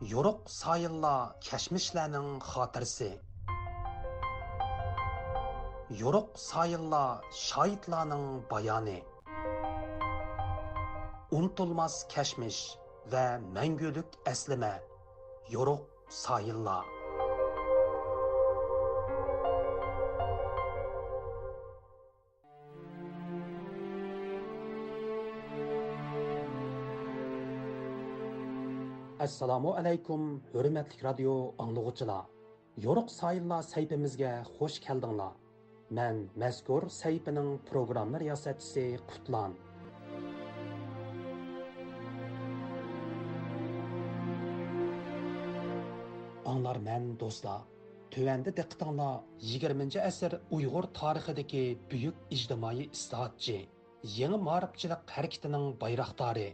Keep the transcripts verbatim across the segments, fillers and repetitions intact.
يورۇق سايىللار كەچمىشلەرنىڭ خاتىرىسى. يورۇق سايىللار شاھىتلارنىڭ بايانى. ئۇنتۇلماس كەچمىش ۋە مەڭگۈلۈك ئەسلىمە. يورۇق سايىللار. ئەسسالامۇ ئەلەيكۇم، ھۆرمەتلىك رادىيو ئاڭلىغۇچىلار! يورۇق سايىللار سەھىپىمىزگە خۇش كەلدىڭلار. مەن مەزكۇر سەھىپىنىڭ پروگرامما رىياسەتچىسى قۇتلان. ئاڭلارمەن دوستلار، تۆۋەندە دىققىتىڭلار يىگىرمىنچى ئەسىر ئۇيغۇر تارىخىدىكى بۈيۈك ئىجتىمائىي ئىسلاھاتچى، يېڭى مائارىپچىلىق ھەرىكىتىنىڭ بايراقدارى،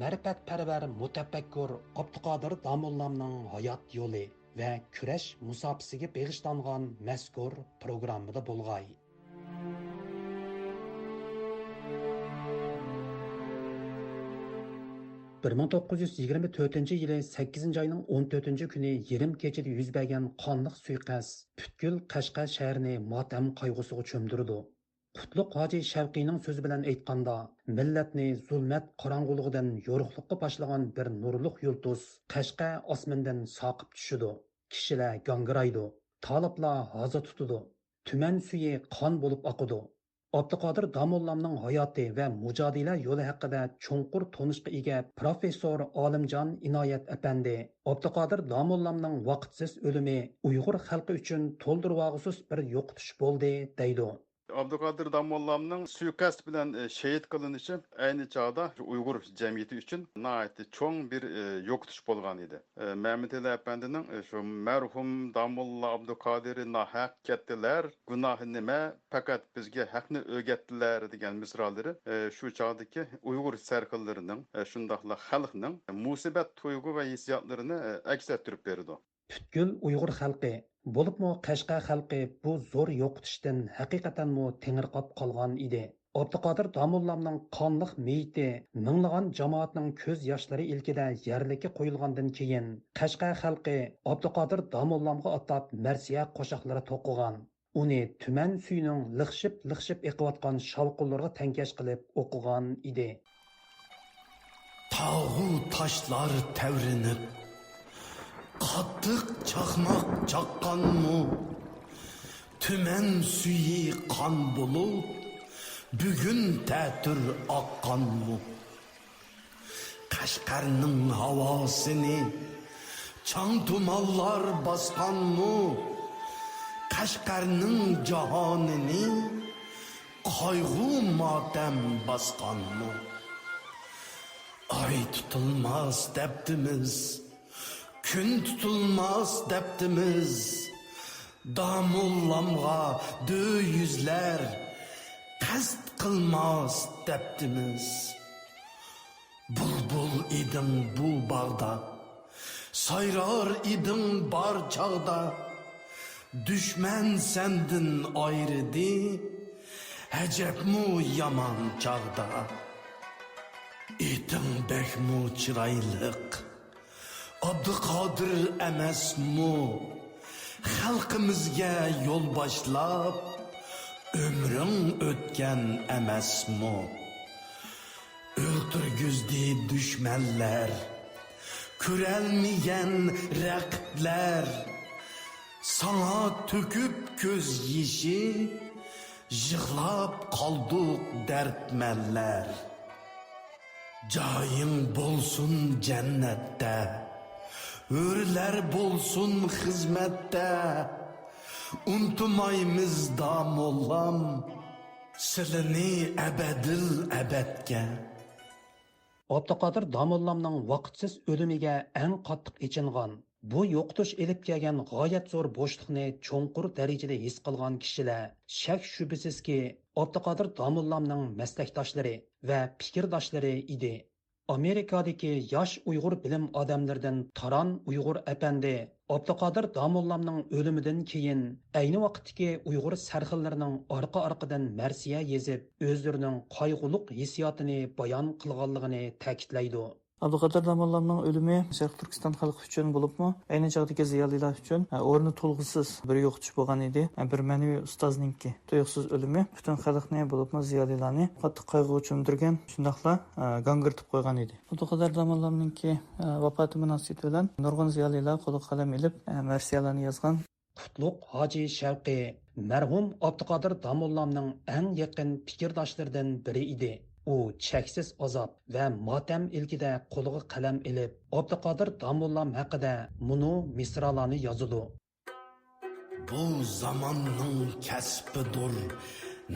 مەرىپەتپەرۋەر مۇتەپەككۇر ئابدۇقادىر داموللامنىڭ ھايات يولى ۋە كۈرەش مۇساپىسىگە بېغىشلانغان مەزكۇر پروگراممىدا بولغاي. بىر مىڭ توققۇز يۈز يىگىرمە تۆتىنچى يىلى سەككىزىنچى ئاينىڭ ئون تۆتىنچى كۈنى يېرىم كېچىدە يۈز بەرگەن قانلىق سۇيىقەست پۈتكۈل قەشقەر شەھىرىنى ماتەم قايغۇسىغا چۆمدۈرىدۇ. قۇتلۇق ھاجى شەۋقىينىڭ سۆزى بىلەن ئېيتقاندا، مىللەتنى زۇلمەت قاراڭغۇلۇقىدىن يورۇقلۇققا باشلىغان بىر نۇرلۇق يۇلتۇز قەشقەر ئاسمىنىدىن ساقىپ چۈشىدۇ. كىشىلەر گاڭگىرايدۇ، تالىپلار ھازا تۇتىدۇ، تۈمەن سۈيى قان بولۇپ ئاقىدۇ. ئابدۇقادىر داموللامنىڭ ھاياتى ۋە مۇجادىلە يولى ھەققىدە چوڭقۇر تونۇشقا ئىگە پروفېسسور ئالىمجان ئىنايەت ئەپەندى ئابدۇقادىر داموللامنىڭ ۋاقىتسىز ئۆلۈمى ئۇيغۇر خەلقى ئۈچۈن تولدۇرۇۋالغۇسىز بىر يوقىتىش بولدى، دەيدۇ. ئابدۇقادىر داموللامنىڭ سۇيىقەست بىلەن، ئى، شېھىت قىلىنىشى ئەينى چاغدا ئۇيغۇر جەمئىيىتى ئۈچۈن ناھايىتى چوڭ بىر، ئى، يوقىتىش بولغان ئىدى. ئى، مەمتىلى ئەپەندىنىڭ، ئى، شۇ «مەرھۇم داموللا ئابدۇقادىرى ناھەق كەتتىلەر، گۇناھى نېمە؟ پەقەت بىزگە ھەقنى ئۆگەتتىلەر» دېگەن مىسرالىرى، ئى، شۇ چاغدىكى ئۇيغۇر سەرخىللىرىنىڭ، ئى، شۇنداقلا خەلقنىڭ مۇسىبەت تۇيغۇ ۋە ھېسسىياتلىرىنى، ئى، ئەكس ئەتتۈرۈپ بېرىدۇ. پۈتكۈل ئۇيغۇر خەلقى، بولۇپمۇ قەشقەر خەلقى بۇ زور يوقىتىشتىن ھەقىقەتەنمۇ تېڭىرقاپ قالغان ئىدى. ئابدۇقادىر داموللامنىڭ قانلىق مېيىتى مىڭلىغان جامائەتنىڭ كۆز ياشلىرى ئىلكىدە يەرلىككە قويۇلغاندىن كېيىن، قەشقەر خەلقى ئابدۇقادىر داموللامغا ئاتاپ مەرسىيە قوشاقلىرى توقۇغان. ئۇنى تۈمەن سۈيىنىڭ لىخشىپ-لىخشىپ ئېقىۋاتقان شاۋقۇنلىرىغا تەڭكەش قىلىپ ئوقۇغان ئىدى. تاغۇ تاشلار تەۋرىنىپ، قاتتىق چاقماق چاققانمۇ؟ تۈمەن سۈيى قان بولۇپ، بۈگۈن تەتۈر ئاققانمۇ؟ قەشقەرنىڭ ھاۋاسىنى چاڭ تۇمانلار باسقانمۇ؟ قەشقەرنىڭ جاھانىنى قايغۇ-ماتەم باسقانمۇ؟ ئاي تۇتۇلماس دەپتىمىز، كۈن تۇتۇلماس دەپتىمىز، داموللامغا دۆ يۈزلەر قەست قىلماس دەپتىمىز. بۇلبۇل ئىدىڭ بۇ باغدا، سايرار ئىدىڭ بار چاغدا. دۈشمەن سەندىن ئايرىدى، ئەجەبمۇ يامان چاغدا. ئېتىڭ بەكمۇ چىرايلىق، ئابدۇقادىر ئەمەسمۇ؟ خەلقىمىزگە يول باشلاپ، ئۆمرۈڭ ئۆتكەن ئەمەسمۇ؟ ئۆلتۈرگۈزدى دۈشمەنلەر، كۆرەلمىگەن رەقىبلەر. ساڭا تۆكۈپ كۆز يېشى، يىغلاپ قالدۇق دەردمەنلەر. جايىڭ بولسۇن جەننەتتە، ھۆرلەر بولسۇن خىزمەتتە. ئۇنتۇمايمىز داموللام، سىلىنى ئەبەدىل ئەبەدكە. ئابدۇقادىر داموللامنىڭ ۋاقىتسىز ئۆلۈمىگە ئەڭ قاتتىق ئېچىنغان، بۇ يوقىتىش ئېلىپ كەلگەن غايەت زور بوشلۇقنى چوڭقۇر دەرىجىدە ھېس قىلغان كىشىلەر شەك-شۈبھىسىزكى، ئابدۇقادىر داموللامنىڭ مەسلەكداشلىرى ۋە پىكىرداشلىرى ئىدى. ئامېرىكادىكى ياش ئۇيغۇر بىلىم ئادەملىرىدىن تاران ئۇيغۇر ئەپەندى ئابدۇقادىر داموللامنىڭ ئۆلۈمىدىن كېيىن، ئەينى ۋاقىتتىكى ئۇيغۇر سەرخىللىرىنىڭ ئارقا-ئارقىدىن مەرسىيە يېزىپ، ئۆزلىرىنىڭ قايغۇلۇق ھېسسىياتىنى بايان قىلغانلىقىنى تەكىتلەيدۇ. ئابدۇقادىر داموللامنىڭ ئۆلۈمى شەرقىي تۈركىستان خەلقى ئۈچۈن بولۇپمۇ، ئەينى چاغدىكى زىيالىيلار ئۈچۈن، ئە، ئورنى تولغۇسىز بىر يوقىتىش بولغان ئىدى. ئە، بىر مەنىۋى ئۇستازنىڭكى تۇيۇقسىز ئۆلۈمى پۈتۈن خەلقنى، بولۇپمۇ زىيالىيلارنى قاتتىق قايغۇغا چۆمدۈرگەن، شۇنداقلا، ئە، گاڭگىرىتىپ قويغان ئىدى. ئابدۇقادىر داموللامنىڭكى، ئە، ۋاپاتى مۇناسىۋىتى بىلەن نۇرغۇن زىيالىيلار قولىغا قەلەم ئېلىپ، ئە، مەرسىيەلەرنى يازغان. قۇتلۇق ھاجى شەۋقى مەرھۇم ئابدۇقادىر داموللامنىڭ ئەڭ يېقىن پىكىرداشلىرىدىن بىرى ئىدى. ئۇ چەكسىز ئازاب ۋە ماتەم ئىلكىدە قولىغا قەلەم ئېلىپ، ئابدۇقادىر داموللام ھەققىدە مۇنۇ مىسرالارنى يازىدۇ. بۇ زاماننىڭ كەسپىدۇر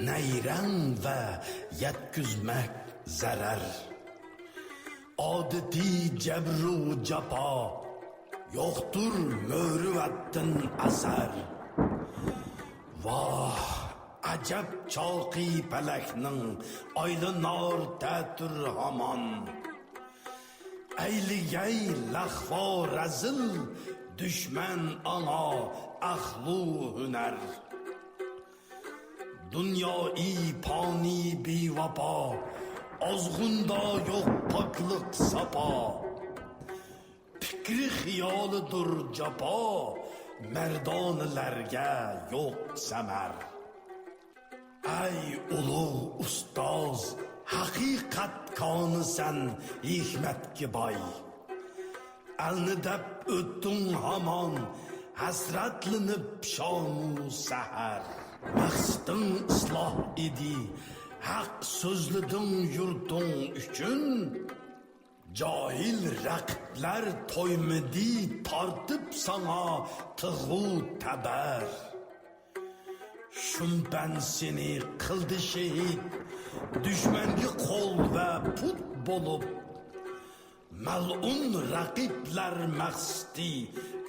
نەيرەڭ ۋە يەتكۈزمەك زەرەر. ئادىتىي جەبرۇ جاپا، يوقتۇر مۆرۈۋەتتىن ئەسەر. ۋاھ، ئەجەب چاقى پەلەكنىڭ ئايلىنار تەتۈر ھامان. ئەيلىگەي لەخۋا رەزىل، دۈشمەن ئاڭا ئەھلۇ ھۈنەر. دۇنيائى پانىي بىۋاپا، ئازغۇندا يوق پاكلىق ساپا. پىكرى خىيالىدۇر جاپا، مەردانىلەرگە يوق سەمەر. ئەي ئۇلۇغ ئۇستاز، ھەقىقەت كانىسەن، ھېكمەتكە باي. ئەلنى دەپ ئۆتتۈڭ ھامان، ھەسرەتلىنىپ شامۇ سەھەر. مەقسىتىڭ ئىسلاھ ئىدى، ھەق سۆزلىدىڭ يۇرتۇڭ ئۈچۈن. جاھىل رەقىبلەر تويمىدى، تارتىپ ساڭا تىغۇ تەبەر. شۇمپەن سېنى قىلدى شېھىت، دۈشمەنگە قول ۋە پۇت بولۇپ. مەلئۇن رەقىبلەر مەقسىتى،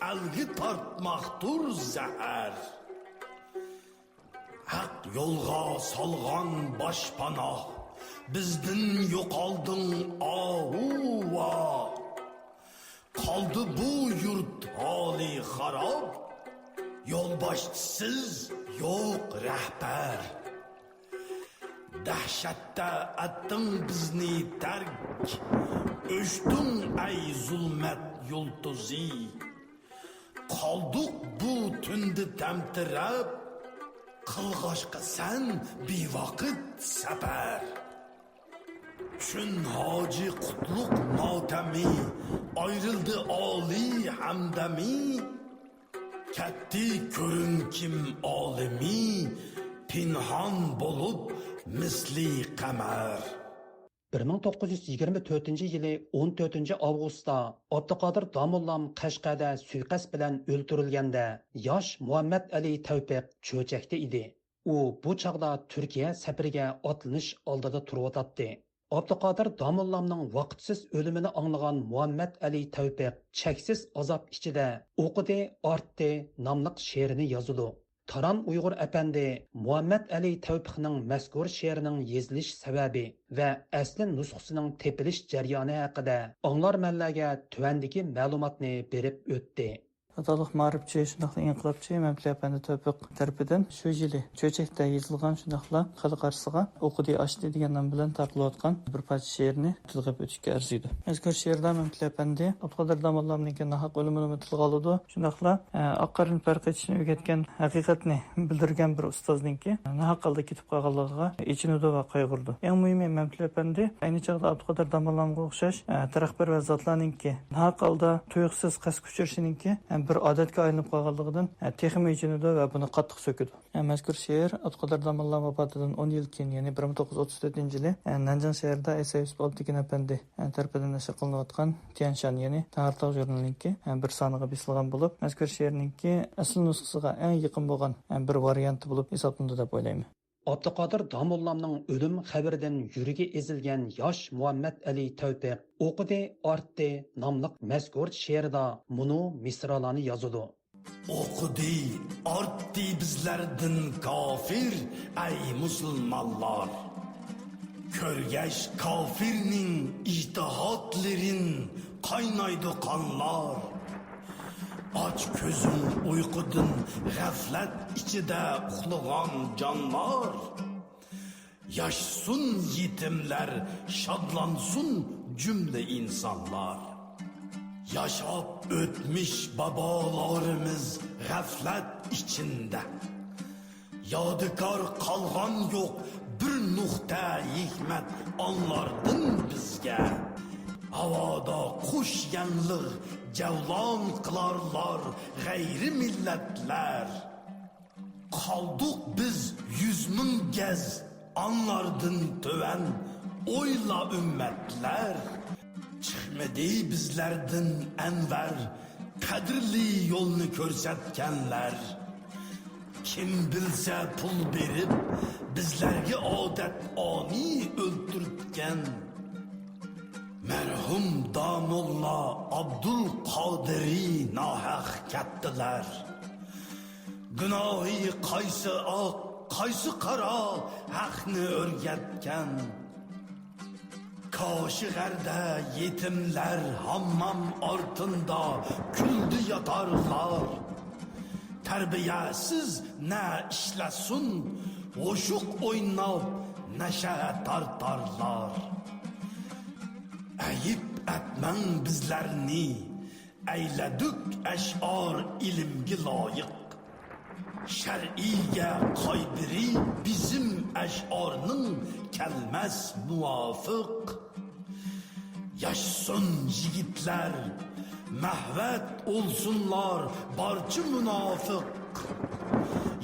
ئەلگە تارتماقتۇر زەھەر. ھەق يولغا سالغان باشپاناھ، بىزدىن يوقالدىڭ ئاھۇ ۋاھ. قالدى بۇ يۇرت ھالى خاراب، يولباشچىسىز يوق رەھبەر. دەھشەتتە ئەتتىڭ بىزنى تەرك، ئۆچتۈڭ ئەي زۇلمەت يۇلتۇزى. قالدۇق بۇ تۈندە تەمتىرەپ، قىلغاچقا سەن بىۋاقىت سەپەر. چۈن ھاجى قۇتلۇق ماتەمى، ئايرىلدى ئالىي ھەمدەمى. كەتتى كۆرۈنكىم ئالىمى، پىنھان بولۇپ مىسلى قەمەر. بىر مىڭ توققۇز يۈز يىگىرمە تۆتىنچى يىلى ئون تۆتىنچى ئاۋغۇستتا ئابدۇقادىر داموللام قەشقەردە سۇيىقەست بىلەن ئۆلتۈرۈلگەندە، ياش مۇھەممەد ئەلى تەۋپىق چۆچەكتە ئىدى. ئۇ بۇ چاغدا تۈركىيە سەپىرىگە ئاتلىنىش ئالدىدا تۇرۇۋاتاتتى. ئابدۇقادىر داموللامنىڭ ۋاقىتسىز ئۆلۈمىنى ئاڭلىغان مۇھەممەد ئەلى تەۋپىق چەكسىز ئازاب ئىچىدە ئوقۇدى، ئارتتى ناملىق شېئىرىنى يازىدۇ. تاران ئۇيغۇر ئەپەندى مۇھەممەد ئەلى تەۋپىقنىڭ مەزكۇر شېئىرىنىڭ يېزىلىش سەۋەبى ۋە ئەسلى نۇسخىسىنىڭ تېپىلىش جەريانى ھەققىدە ئاڭلارمەنلەرگە تۆۋەندىكى مەلۇماتنى بېرىپ ئۆتتى. ئاتالىق مائارىپچى، شۇنداقلا ئىنقىلابچى مەمتىلى ئەپەندى تەۋپىق تەرىپىدىن شۇ يىلى چۆچەكتە يېزىلغان، شۇنداقلا خەلق ئارىسىغا ئوقۇدى ئاشتى دېگەن نام بىلەن تارقىلىۋاتقان بىر پارچە شېئىرنى تىلغا ئۆتۈشكە ئەرزىيدۇ. مەزكۇر شېئىردا مەمتىلى ئەپەندى ئابدۇقادىر داموللامنىڭكى ناھەق ئۆلۈمىنىمۇ تىلغا ئالىدۇ. شۇنداقلا، ئە، ئاق قارىنى پەرق ئېتىشنى ئۆگەتكەن ھەقىقەتنى بىلدۈرگەن بىر ئۇستازنىڭكى ناھەق ھالدا كېتىپ قالغانلىقىغا ئېچىنىدۇ ۋە قايغۇرىدۇ. ئەڭ مۇھىمى، مەمتىلى ئەپەندى ئەينى چاغدا ئابدۇقادىر داموللامغا ئوخشاش، ئە، تەرەققىپەرۋەر زاتلارنىڭكى ناھەق ھالدا تۇيۇقسىز قەستكە ئۇچرىشىنىڭكى، ئە، بىر ئادەتكە ئايلىنىپ قالغانلىقىدىن، ئە، تېخىمۇ ئېچىنىدۇ ۋە بۇنى قاتتىق سۆكىدۇ. ئە، مەزكۇر شېئىر ئابدۇقادىر داموللام ۋاپاتىدىن ئون يىل كېيىن، يەنى بىر مىڭ توققۇز يۈز ئوتتۇز تۆتىنچى يىلى، ئە، نەنجىڭ شەھىرىدە ئەيسا يۈسۈپ ئابدۇكىن ئەپەندى، ئە، تەرىپىدىن نەشر قىلىنىۋاتقان تيەنشان، يەنى تەڭرىتاغ ژۇرنىلىنىڭكى، ئە، بىر سانىغا بېسىلغان بولۇپ، مەزكۇر شېئىرنىڭكى ئەسلى نۇسخىسىغا ئەڭ يېقىن بولغان، ئە، بىر ۋارىيانتى بولۇپ ھېسابلىنىدۇ دەپ ئويلايمەن. ئابدۇقادىر داموللامنىڭ ئۆلۈم خەۋىرىدىن يۈرىكى ئېزىلگەن ياش مۇھەممەد ئەلى تەۋپىق ئوقۇدى، ئارتتى ناملىق مەزكۇر شېئىرىدا مۇنۇ مىسرالارنى يازىدۇ. ئوقۇدى، ئارتتى بىزلەردىن كافىر، ئەي مۇسۇلمانلار! كۆرگەچ كافىرنىڭ ئىجتىھاتلىرىن قاينايدۇ قانلار. ئاچ كۆزۈڭ ئۇيقۇدىن، غەفلەت ئىچىدە ئۇخلىغان جانلار. ياشىسۇن يېتىملەر، شادلانسۇن جۈملە ئىنسانلار. ياشاپ ئۆتمۈش بابالارىمىز غەفلەت ئىچىندە. يادىكار قالغان يوق بىر نۇقتە ھېكمەت ئاڭلاردىن بىزگە. ھاۋادا قۇش يەڭلىغ جەۋلان قىلارلار غەيرىي مىللەتلەر. قالدۇق بىز يۈز مىڭ گەز ئاڭلاردىن تۆۋەن، ئويلا ئۈممەتلەر. چىقمىدى بىزلەردىن ئەنۋەر، قەدىرلى يولنى كۆرسەتكەنلەر. كىم بىلسە پۇل بېرىپ، بىزلەرگە ئادەت ئانى ئۆلتۈرتكەن. مەرھۇم داموللا ئابدۇل قادىرى ناھەق كەتتىلەر. گۇناھى قايسى ئاق، قايسى قارا، ھەقنى ئۆرگەتكەن. كاشىغەردە يېتىملەر ھاممام ئارتىندا كۈلدە ياتارلار. تەربىيەسىز نە ئىشلەسۇن، ھوشۇق ئويناپ نەشە تارتارلار. ئەيىب ئەتمەڭ بىزلەرنى، ئەيلەدۇق ئەشئار ئىلىمگە لايىق. شەرئىيگە قايبىرى بىزىم ئەشئارنىڭ كەلمەس مۇۋاپىق. ياشىسۇن يىگىتلەر، مەھۋەت ئولسۇنلار بارچە مۇناپىق.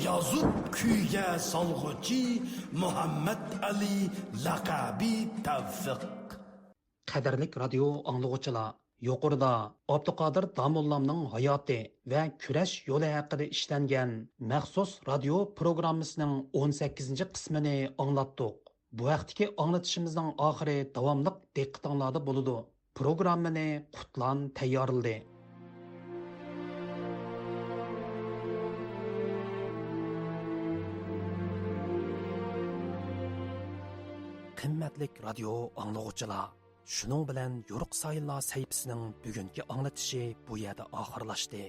يازۇپ كۈيگە سالغۇچى مۇھەممەد ئەلى لەقەبى تەۋفىق. قەدىرلىك رادىيو ئاڭلىغۇچىلار، يۇقىرىدا ئابدۇقادىر داموللامنىڭ ھاياتى ۋە كۈرەش يولى ھەققىدە ئىشلەنگەن مەخسۇس رادىيو پروگراممىسىنىڭ ئون سەككىزىنچى قىسمىنى ئاڭلاتتۇق. بۇ ھەقتىكى ئاڭلىتىشىمىزنىڭ ئاخىرى داۋاملىق دىققىتىڭلاردا بولىدۇ. پروگراممىنى قۇتلان تەييارلىدى. قىممەتلىك رادىيو ئاڭلىغۇچىلار، شۇنىڭ بىلەن يورۇق سايىنلار سەھىپىسىنىڭ بۈگۈنكى ئاڭلىتىشى بۇ يەردە ئاخىرلاشتى.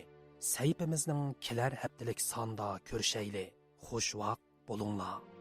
سەھىپىمىزنىڭ كېلەر ھەپتىلىك سانىدا كۆرۈشەيلى. خۇش ۋاقىت بولۇڭلار.